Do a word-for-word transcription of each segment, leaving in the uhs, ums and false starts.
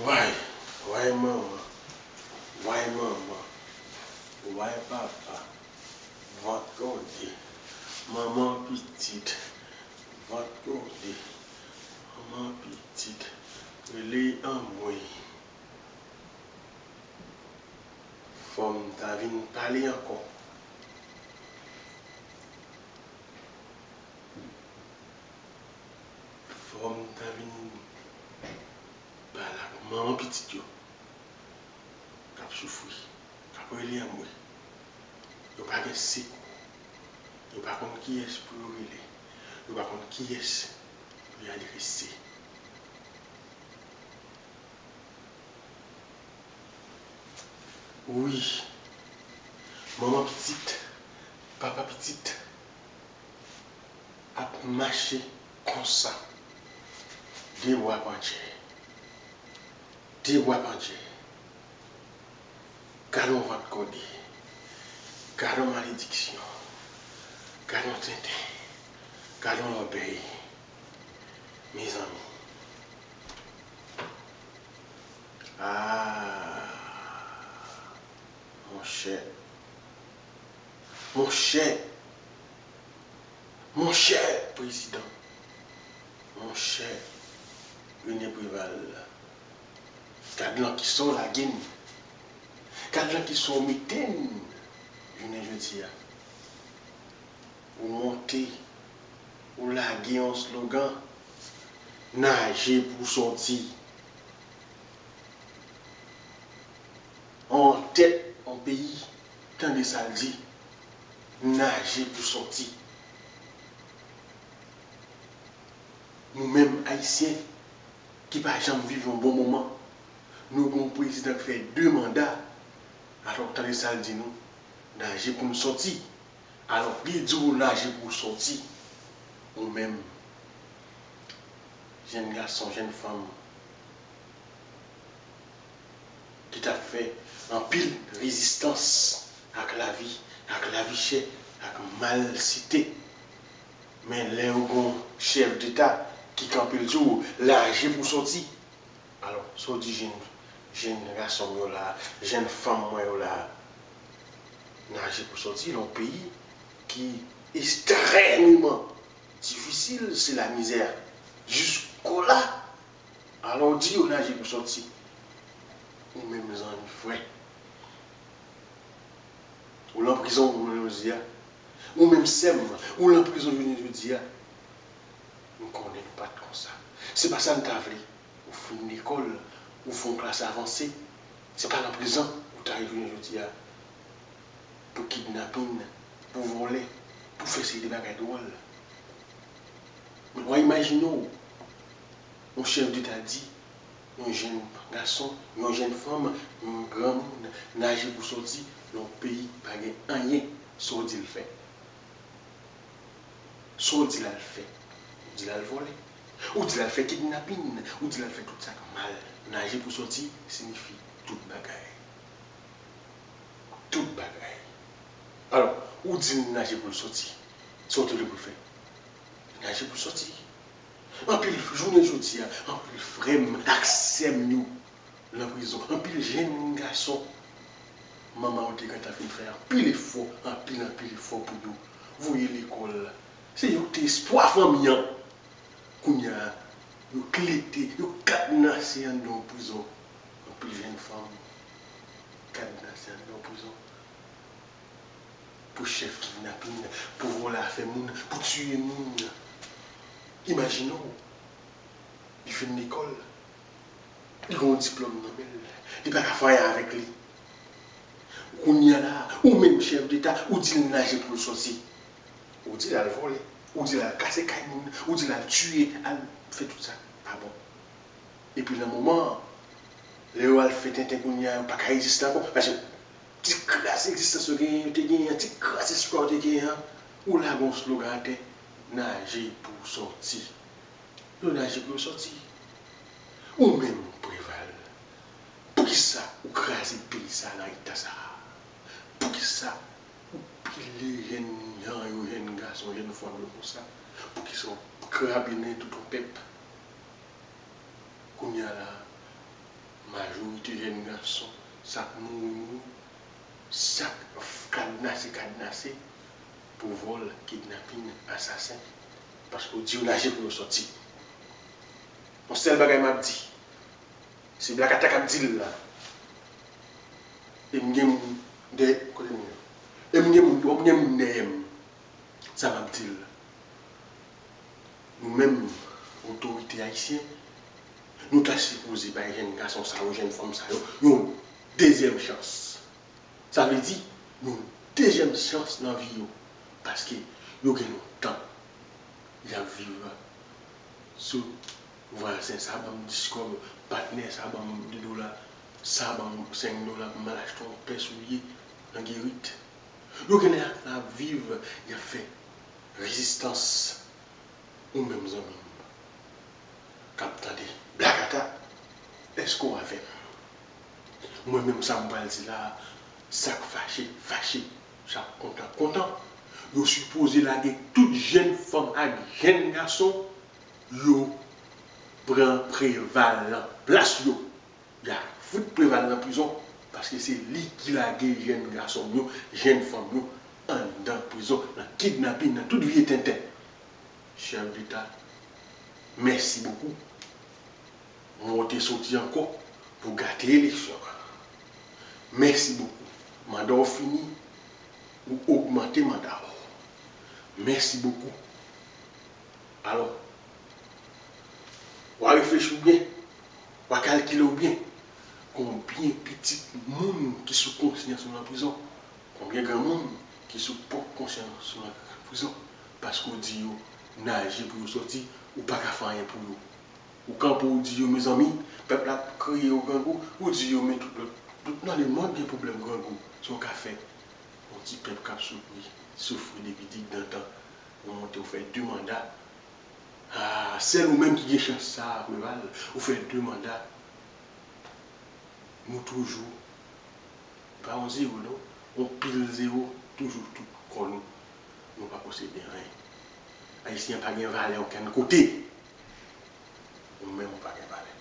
Way, way manman, way manman, way papa, vant gode, manman pitit, vant gode, manman pitit, rele anmwey. Fò m ta vin pale ankò. Fò m ta vin pale ak manman pitit yo k ap soufri, k ap rele anmwey. Yo pa gen sekou. Yo pa konn kiyès pou yo rele. Yo pa konn kiyès pou yo adrese. Wi, manman pitit, papa pitit ap mache konsa, de bra pandye, de bra pandye. Gad yon vant gode, gad yon malediksyon, gad yon tenten, gad yon lòbèy, mezanmi. Ah, monchè, monchè, monchè prezidan, monchè René Préval, gad lan kisa w lage n, gad lan kisa w mete n jounen jodi a. Ou monte, ou lage yon slogan, naje pou w sòti. An tèt yon peyi, tande sa l di, naje pou w sòti. Nou menm Ayisyen ki pa janm viv yon bon moman, nou gen yon prezidan k fè de manda, alò tande sa l di nou, naje pou n sòti. Alò, li di w naje pou w sòti. Ou menm, jèn gason, jèn fanm, ki t ap fè anpil rezistans ak lavi, ak lavi chè, ak malsite. Men lè w gen yon chèf deta ki kanpe l di w, naje pou w sòti. Alò, sa w di jèn, jèn gason m yo la, jèn fanm mwen yo la, naje pou sòti nan yon peyi ki ekstrèmeman difisil, se lamizè jiskola. Alò, w di yo naje pou sòti. Ou menm zanmi, frè, ou lan prizon jounen jodi a. Ou menm sè m, ou lan prizon jounen jodi a. M konnen nou pa t konsa. Se pa sa n ta vle. Ou fin lekòl, ou fè yon klas avanse. Se pa nan prizon ou ta ye jounen jodi a pou kidnapin, pou vòlè, pou fè seri de bagay dwòl. Men w a imajine w, yon chèf deta di yon jèn gason, yon jèn fanm, yon granmoun naje pou sòti nan yon peyi ki pa gen anyen, sa w di l fè? Sa w di l al fè? Ou di l al vòlè. Ou di l al fè kidnapin. Ou di l al fè tout sa k mal. Naje pou sòti siyifi tout bagay. Tout bagay. Alò, ou di l naje pou l sòti. Sa w te vle pou l fè? Naje pou l sòti. Anpil, jounen jodi a, anpil frè m ak sè m yo nan prizon. Anpil jèn gason, manman yo te gentan fin fè anpil efò, anpil, anpil efò pou yo voye lekòl. Se yo ki te espwa fanmi an. Kounye a, yo klete, yo kadnase anndan yon prizon. Anpil jèn fanm kadnase anndan yon prizon. Pou chèf kidnapin, pou vòlè afè moun, pou tiye moun. Imajine w, li fin lekòl, li gen yon diplòm nan men l, li pa ka fè anyen avèk li. Kounye a la, ou menm chèf deta, ou di l naje pou l sòti. Ou di l al vòlè, ou di l al kase kay moun, ou di l al tiye, al fè tout sa k pa bon. Epi nan moman an, lè yo al fè tenten kounye a, yo pa ka egziste ankò. Paske ti kras egzistans yo genyen, yo te genyen an, ti kras espwa yo te genyen an, ou lage yon slogan atè, naje pou w sòti. Yo naje pou yo sòti. Ou menm, Preval, poukisa ou kraze peyi sa a nan eta sa a? Poukisa ou pile jèn jan yo, jèn gason, jèn fanm yo konsa? Poukisa ou krabinnen tout yon pèp? Kounye a la, Majorite jèn gason, sa k mouri mouri, sa k kadnase kadnase pou vòl, kidnapin, asasen. Paske w di yo naje pou yo sòti. Yon sèl bagay m ap di, se Black Attack k ap di l la. E m gen moun dèyè, kote m ye? E m gen moun, m gen moun dèyè m. Sa m ap di l la. Nou menm, otorite ayisyen, nou ta sipoze bay jèn gason sa yo, jèn fanm sa yo, yon dezyèm chans. Sa vle di, yon dezyèm chans nan vi yo. Paske yo gen lontan y ap viv sou vwazen sa ban m dis kòb, patnè sa ban m de dola, sa ban m senk dola pou m al achte yon pè soulye nan Gerit. Yo genlè ap viv, y ap fè rezistans. Ou menm zanmi m k ap tande Black Attack, èske w avè m? Mwen menm sa m pral di la a, sa k fache, fache, sa k kontan, kontan. Yo sipoze lage tout jèn fanm ak jèn gason, yo pran Preval nan plas yo. Y a fout Preval nan prizon, paske se li ki lage jèn gason m yo, jèn fanm yo anndan prizon, nan kidnapin, nan tout vye tenten. Chèf deta, mèsi bokou. Mwen w te soti ankò pou gate eleksyon an. Mèsi bokou. Manda w fini, ou ogmante manda w. Mèsi bokou. Alò, w a reflechi w byen, w a kalkile w byen. Konbyen pitit moun ki sou konsyans nou nan prizon? Konbyen granmoun ki sou pwòp konsyans nou nan prizon? Paske w di yo naje pou yo sòti, ou pa ka fè anyen pou yo. Ou kanpe, ou di yo, mezanmi, pèp la ap kriye yo grangou, ou di yo, men tout lòt, tout nan lemonn gen pwoblèm grangou. Sa w ka fè? Yon ti pèp k ap soufri, soufri depi digdantan. Ou monte, ou fè de manda. Ah, sèl ou menm ki gen chans sa a, Preval. Ou fè de manda. Nou toujou, pa yon zewo non, yon pil zewo, toujou tout kò nou. Nou pa posede anyen. Ayisyen pa gen valè okenn kote. Ou menm ou pa gen valè.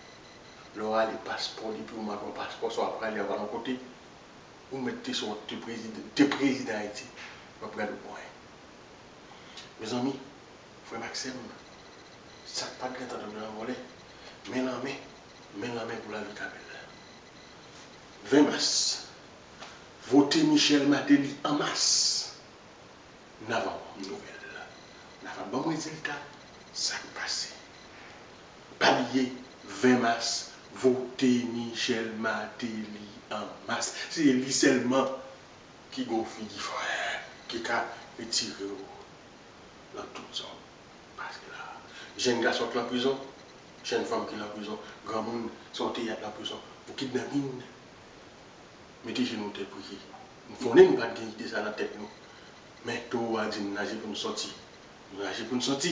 Lè w ale, paspò, depi w make yon paspò, sa w ap prale anba yon kote, ou mèt te sot, te prezidan, te prezidan Ayiti, w ap gade w pou anyen. Mezanmi, frè m ak sè m, sa k pa t gentan nan vòlè, men nan men, men nan men pou lavi ka bèl. Ven mas, vote Michel Martelly an mas. N a va ban m nouvèl. N a va ban m rezilta sa k pase. Pa bliye, ven mas, vote Michel Martelly an mas. Se li sèlman ki gen yon figi frè ki ka retire w nan tout sa w pase la. Jèn gason k nan prizon, jèn fanm ki nan prizon, granmoun, se yon teyat nan prizon pou kidnapin. Mete jenou w tè priye. M konnen nou pa t gen ide sa nan tèt nou. Men towo a di n naje pou n sòti. Nou naje pou n sòti.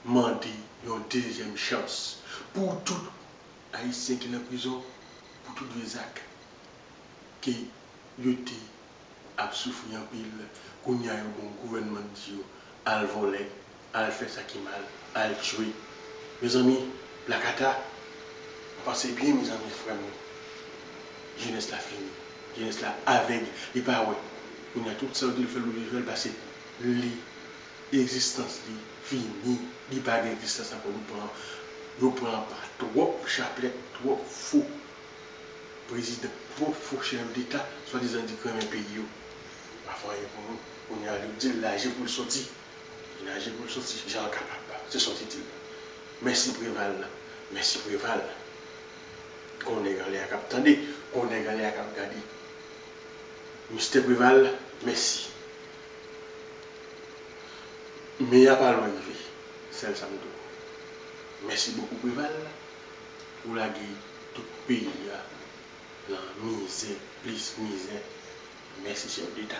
Mande yon dezyèm chans pou tout Ayisyen ki nan prizon, pou tout vye zak ke yo te ap soufri anpil. Kounye a yo gen yon gouvènman k di yo al vòlè, al fè sa ki mal, al tchwe. Mezanmi, Black Attack, panse byen, mezanmi, frè m yo. Jenès la fini. Jenès la avèg, li pa wè. Kounye a tout sa yo di l fè l, li fè l, pase li, egzistans li fini. Li pa gen egzistans ankò. Yo pran, yo pran pa twòp chaplèt, twòp fo prezidan, twòp fo chèf deta, swadizan di k renmen peyi yo. Pa fè anyen pou nou. Kounye a, yo di l naje pou l sòti. Li naje pou l sòti jan l kapab. Se sa w te di l. Mèsi Preval. Mèsi Preval. Gon nèg anlè a k ap tande. Gon nèg anlè a k ap gade. Mistè Preval, mèsi. Men a pa lwen rive. Sèl sa m di w. Mèsi bokou Preval. Ou lage tout peyi a nan mizè, plis mizè. Mèsi chèf deta.